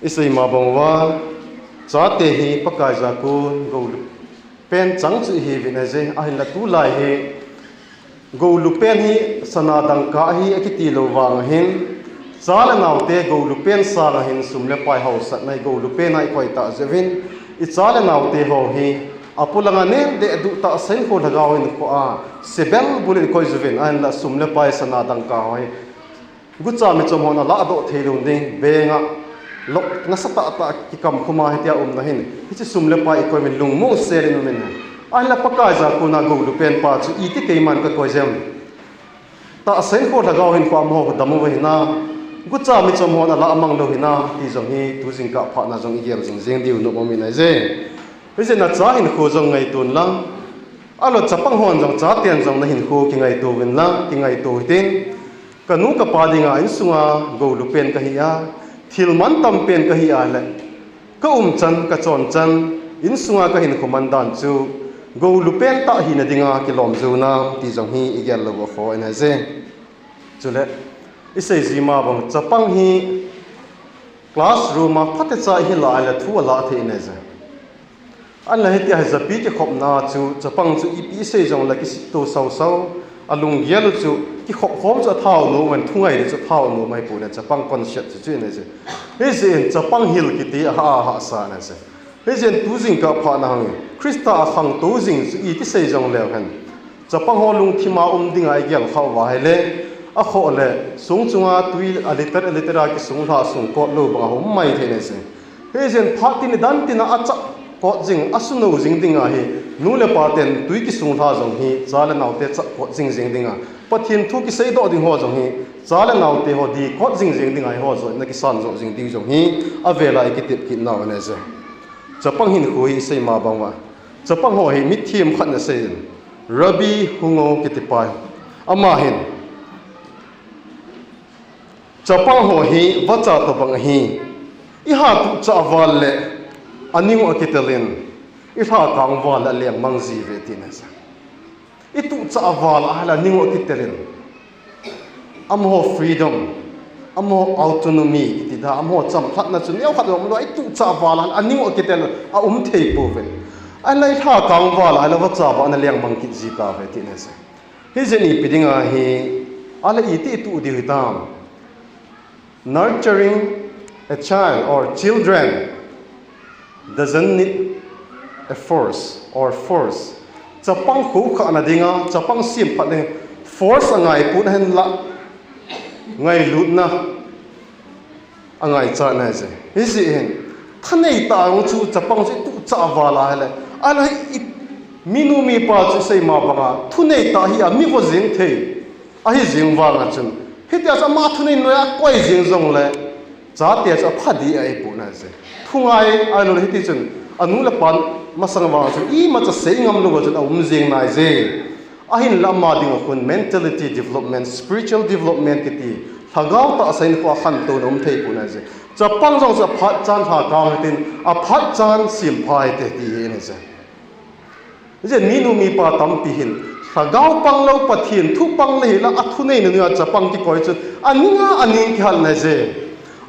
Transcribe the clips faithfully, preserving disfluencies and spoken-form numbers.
Isei ma bang uva, chate hi Pakaiya kon goulupen chang chu ihiuvin ahi. Ahinla tulai hi goulupen hi sana dangka ahi akiti lou vang ahin, cha le naote goulupen sanga hin sum le pai haosatna hi goulupen a ikoi tah jeh uvin, icha le naote ho hi apolanga nem deh duh tah a hinkho lhagao hinkho a sebel bul in ikoi jiuvin, ahinla sum le pai sana dangka ho hi gucha michom hon aladoh thei lou ding, bank a lock nasatah tah a kikamkhum a hitia umna hin, hiche sum le pai ikoi uvin lungmong sel in umin. Ahinla Pakaiya kona goulupen pa chu iti keiman kakoi jeh em? Tahsa hinkho lhagao hinkho amaho dam uva hinam, gucha michom hon alamang lou hinam ti jong hi tu jingkah phat na jong igel jing jeng diu nom umin ahi. Hijeh in cha hinkho jong ngaito un lang, ahilou chapang hon jong chaten jong nahinkho kingaito uvin lang, kingaito hitin. Kanu kapa dinga insunga goulupen kahi a, thil mantam pen kahi a le, kaumchan, kachonchan, insunga kahinkho man dan chu goulupen tah hina dinga kilom jou hinam ti jong hi igel lou akhoh in ahi. Chule, isei ji ma bang chapang hi classroom a phatecha ihi lai le thu alah thei in ahi. Ahinla hitia hi japi kikhopna chu chapang chu ipi isei jongle kiseidoh sausau, alunggel u chu kikhop khom chu athau nom in, thungai le chu athau nom ahipoi, chapang concept chu chu in ahi. Hijeh in chapang hil kiti aha ahahsa in ahi. Hijeh in tu jingkah phat na hung Christa a khangtou jing chu iti sei jongleu hen, chapang ho lungthim a um dinga igel khah uva ahile, akhoh le song chunga tui a liter a liter a kisung lha sung kot lou banga hung um mai thei in ahi. Hijeh in phat tin nidan tin a achap kot jing, asunou jing dinga hi nu le pa ten tui kisung lha jong hi cha le naote chap kot jing jeng dinga, Pathen thu kiseidoh ding ho jong hi cha le naote ho dih kot jing jeng dinga hi ho jong nakisan joh jing ding jong hi avel a ikitep kit nau ahi. Chapang hinkho hi isei ma bang uva, chapang ho hi mithem khat in asei in, Rabbi Hungou kiti pa hi, ama hin chapang ho hi vacha tobang ahi, iha tuhchah val le aning u akitel in, ilhakang val le alengmang jiuve tin ahi. Ituhchah val ahile aning u akitel in, amaho freedom, amaho autonomy kiti da, amaho chamlhatna chu neokhat jong umlou, ituhchah val ahile aning u akitel in aum thei pouve. Ahinla ilhakang val ahile vacha vang in alengmang kit ji tauve tin ahi. Hijeh in ipi dinga hi, ahile iti ituh diu hitam? Nurturing a child or children doesn't need a force or force. Chapang khoukhah na dinga, chapang semphat ding force angaipon ahinla, ngailutna angaichat in ahi. Hijeh hin thanei tah jong chu chapang chu ituhchah val ahile, ahile hi minu mipa chu isei ma banga thunei tah hi a mivo jeng thei ahi jeng vanga chun, hitia chu ama thunei noiya akoi jeng jongle chate chu apha ding ahipon ahi. Thungai ahilou le hiti chun anu le apan masang vanga chun imacha sei ngam louva chun aum jeng nai je. Ahinla ama dinga khun mentality development, spiritual development kiti, lhagao tahsa hinkho a khantouna um thei pon ahi. Chapang jong chu aphatchan lhakang hitin, aphatchan sempha hite ti hi ahi. Hijeh in minu mipa tampi hin lhagao pang lou, Pathen thu pang le hila athuneina noiya chapang kikoi chun aning a aning kihal in ahi.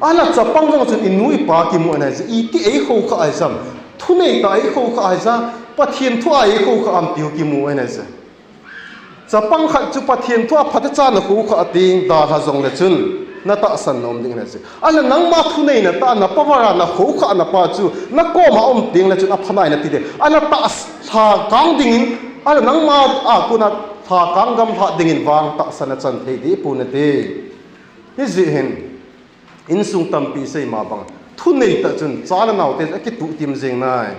Ahinla chapang jong chun inu ipa kimu in ahi, iti eikhoukhah ahi jam? Thunei tah a eikhoukhah ahi jam, Pathen thu a eikhoukhah am tiu kimu in ahi. Chapang khat chu Pathen thu a phatecha nakhoukhah a teng dalha jongle chun natahsan nom ding in ahi. Ahinla nangma thuneina tah a, na power a nakhoukhah napa chu nakoma um tengle chun apha nai nati ding. Ahinla tahsa lhakang dingin, ahinla nangma a kona lhakang gamlhat dingin vang tahsan achan thei ding pon ati. Hijeh hin insung tampi isei ma bang, thunei tah chun cha le naote akituhtim jeng nai.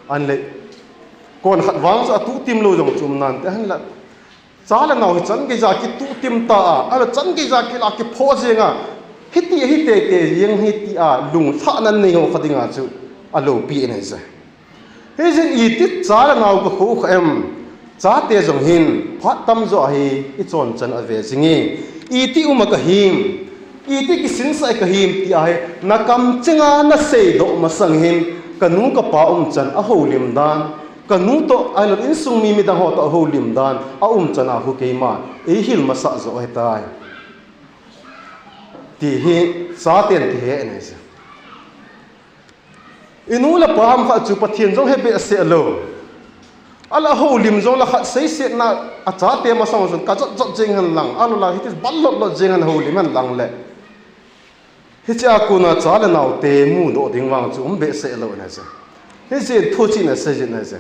Ahinle kon khat vang chu atuhtim lou jong chu um nante, ahinla cha le nao hi chan geija kituhtim ta a, ahilou chan geija kila kiphoh jenga, hiti ahi teitei jeng hi tia lunglhahna nei ho kha dinga chu aloupi in ahi. Hijeh in iti cha le nao kakhoukhah em? Chate jong hin phat tamjo a hi ichonchan ave jing e. Iti uma kahim, iti kisinsah kahim tia hi nakamchenga naseidoh masang hin kanu kapa umchan ahoulim dan, kanu toh ahilou insung mi midang ho toh ahoulim dan aumchan a khu keima eihil masah joh ahitai, ti hi chaten kihe in ahi. I nu le pa ham khat chu Pathen jong he behseh lou. Ahileh houlim jong le khat seisetna a chate masang chun kajot jot jeng hen lang. Ahilou le hiti bal lot lot jeng hen houlim hen lang le. Hiche a kona cha le naote mudoh ding vang chu um behseh lou ahi je. Hiche thu chu ana sei jin ahi je.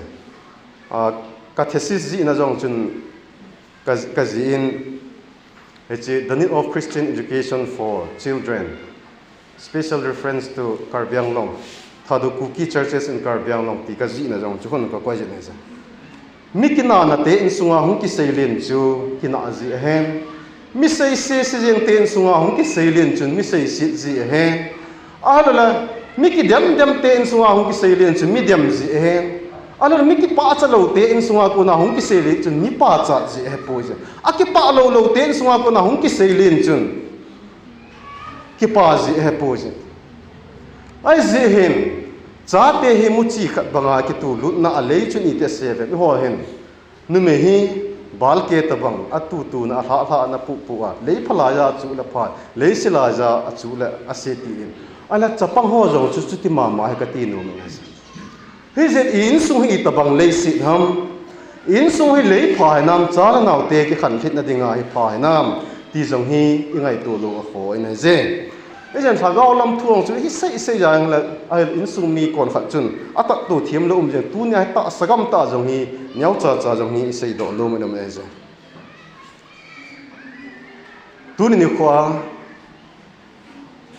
A, ka thesis jihna jong chun ka, ka jih in, hiche The Need of Christian Education for Children, Special Reference to Karbi Anglong, Thadou Kuki Churches in Karbi Anglong ti ka jihna jong chu hung ka koi jin ahi je. Mi kinahna te insunga hung kiseilen chu kinah jeh ahin. Mi seise se jeng te insunga hung kiseilen chun mi seiset jeh ahin. Ahilou le, mi kidem dem te insunga hung kiseilen chun mi dem jeh ahin. Ahilou le, mi kipahcha lou te insunga kona hung kiseilen chun mi pahcha jeh ahi poi je. A kipah lou lou te insunga kona hung kiseilen chun kipah jeh ahi poi je. Ahi jeh hin, chate hi muchi khat banga kitulutna a lei chun iti asei ve, eiho hin. Numei hi balke tabang, a tutuna, a lhahlhahna pupu a, lei phalai a chu le pha, lei silai a chu le ase tin. Ahileh chapang ho jong chu chuti mama hi kati nom in ahi je. Hijeh in insung hi itobang leiset ham, insung hi lei pha hinam, cha le naote kikhanlhitna dinga hi pha hinam, ti jong hi ingaito lou a kho in ahi je. Hijeh in lhagao lam thu jong chu hi sei sei jeng le, a insung mi konkhat chun atat to thiam lou um jeng, tunia hi tahsa gam tah jong hi, neocha cha jong hi isei doh nom in ahi je. Tuni nikho a,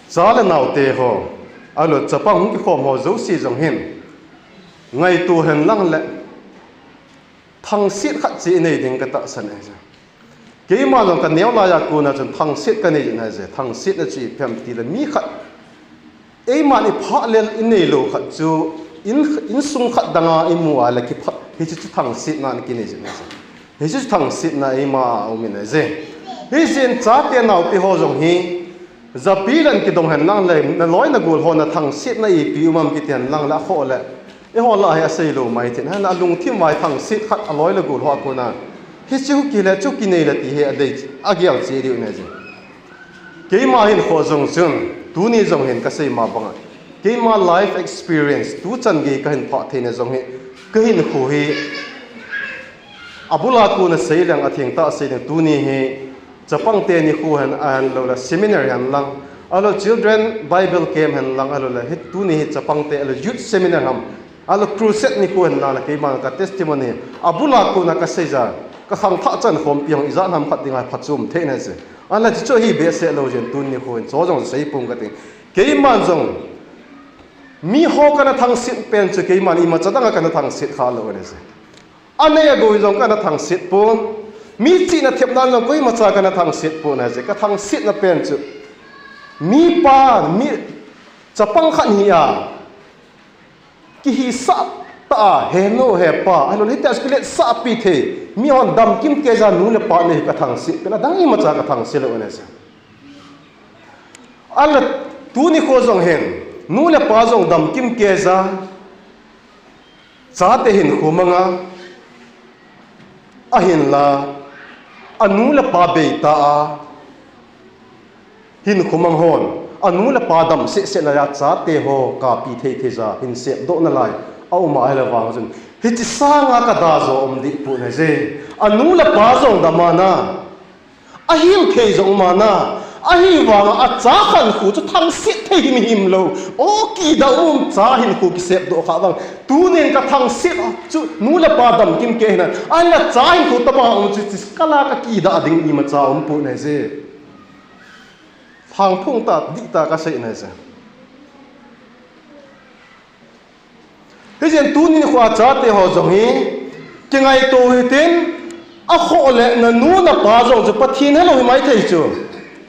cha le naote ho, ahilou chapang hung kikhom ho jouse jong hin, ngaito hen lang le, thangset khat chu inei ding ka tahsan ahi je. Keima jong ka neo lai a kona chun thangset ka nei jin ahi je. Thangsetna chu ipi ham ti le mi khat, eiman iphah lel inei lou khat chu in, insung khat danga imu a le kipha, hiche chu thangsetna in kinei jin ahi je. Hiche chu thangsetna eima a um in ahi je. Hijeh in chate naote ho jong hi, japi le kidong hen lang le, na loi na gol ho na thangsetna ipi um am kiti hen lang le, akhoh le, eiho lah hi asei lou mai thei in, ahileh alungthim uva thangset khat a loi le gol ho a kona, hiche hi kile chu kinei le ti hi adei, agel cheh diu ahi je. Keima hinkho jong chun, tuni jong hin ka sei ma banga, keima life experience, tuchan gei ka hin phah theina jong hi, ka hinkho hi, abul a kona sei leng atheng tah sei leng, tuni hi, chapang te nikho hen, ahinlou le seminar hen lang, ahilou children Bible camp hen lang, ahilou le hi tuni hi chapang te, ahilou youth seminar ham, ahilou crusade nikho hen lang le keima ka testimony, abul a kona ka sei ja, ka khangthah chan khompi hung ijat ham khat dinga phatchom thei na se. Ahileh chuchu hi behseh lou jeh in tuni nikho hin chu jong sei pong ka ting. Keiman jong miho kana thangset pen chu keiman imacha danga kana thangset kha lou ahi je. Anei agou jong kana thangset pon. Mi chihna thepna jong koimacha kana thangset pon ahi je. Ka thangsetna pen chu mipa, mi chapang khat hi a, kihisah tah a, he nu, he pa, ahilou le hitia chu kiletsah pi thei, mihon damkim kei ja nu le pa nei hi ka thangset pen, adang imacha ka thangse lou ahi je. Ahileh tuni nikho jong hin, nu le pa jong damkim kei ja, chate hinkho manga, ahinla, anu le apa beitah a, hinkho mang hon, anu le apa dam sehseh laiya chate ho kapi thei thei ja, hin sepdoh nalai aum a ahile vang chun, hiche sanga kada jo um deh pon ahi je. Anu le apa jong dam a na, ahil thei jong um a na, ahivanga acha khankho chu thangset thei himhim lou. O, kidah um, cha hinkho kisepdoh kha vang. Tunin kathangset chu nu le pa damkim kei hina, ahinla cha hinkho tobang um chu, chu kala kakidah ding imacha um pon ahi je. Lhangphong tah, dihtah kasei ahi je. Hijeh in tuni nikho a chate ho jong hi, kingaito hitin, akhoh le nanu napa jong chu Pathen helou himaithei chu.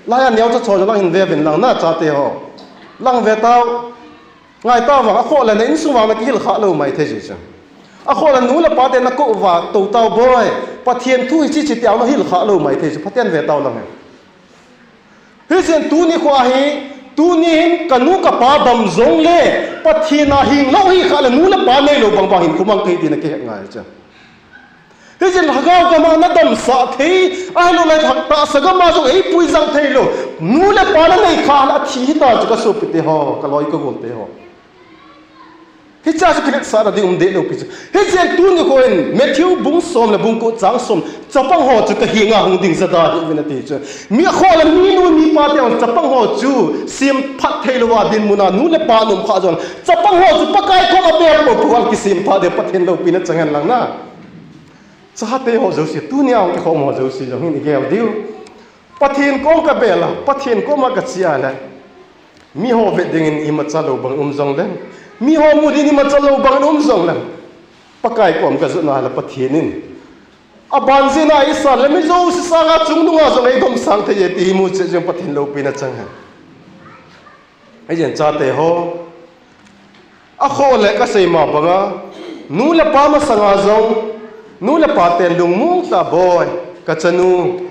Laiya neocha cho jong lang hin veuvin lang na chate ho. Lang ve tao. Ngai tao vang, akhoh le na insung vang nakihil khah lou maithei chu. Akhoh le nu le pa te nakou uva tou tao boi, Pathen thu hiche hiche tia nahil khah lou maithei chu, phaten ve tao lang hi. Hijeh in tuni nikho a hi, tunin kanu kapa dam jongle, Pathen a hing lou hi khah le nu le pa neilou bangbang hinkho mang kahi tina kihet ngai chu. Hijeh in lhagao gam a nadamsah thei, ahilou le lhagao tahsa gam a jong eipui jang theilou, nu le pa nanei khah le athi hita chu kasopite ho, kaloi kagol te ho. Hichea chu kiletsahna ding um deh lou pi chu. Hichea tuni nikho in Matthew bung som le bung ko chang som, chapang ho chu kahenga hung ding jada hih uvin ati chu. Mi akhoh le minu mipa te chapang ho chu semphat thei louva dinmuna nu le pa aum kha jong, chapang ho chu Pakai koma abel pou pou a kisemphat ding Pathen loupina chang hen lang na. Chate ho jouse, tunia hung kikhom ho jouse jong hin igel diu. Pathen kom kabel a, Pathen koma kache a le, miho vet dingin imacha lou bang um jongle, miho mu dingin imacha lou bang um jongle, Pakai kom kajotna le Pathen in aban jeh a eisan le mi jouse sanga chungnunga jong eidomsang thei e ti imu chet jong Pathen loupina chang hen. Hijeh in chate ho, akhoh le kasei ma banga, nu le pa masanga jong, nu le pa ten lungmong tah, boi, kachanu,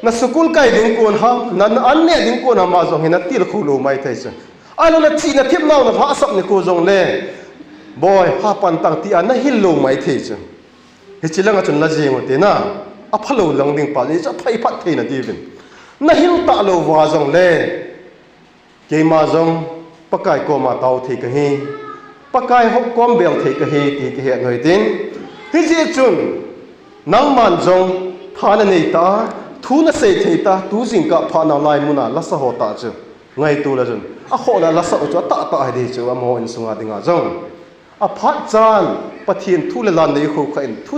na school kai ding kon ham, na, na an neh ding kon ham a jong hi natilkhou lou maithei chu. Ahilou le chihna themnau nalhahsap nikho jongle, boi, hapan tang tia nahil lou maithei chu. Hiche langa chun la jeng u te na, aphalou lang ding pa, hichu aphai phat theina diuvin. Nahil talou uva jongle, keima jong Pakai koma tao thei kahi, Pakai ho kom bel thei kahi ti kihet u hitin. Hijeh chun, nangman jong tha nanei ta, thu nasei thei ta, tu jingkah phat nalai muna lasa ho tah chu ngaito le chun, akhoh le lasah u chu atahtah hi ding chu amaho insunga dinga jong. Aphat chan, Pathen thu le la nei khoukhah in thu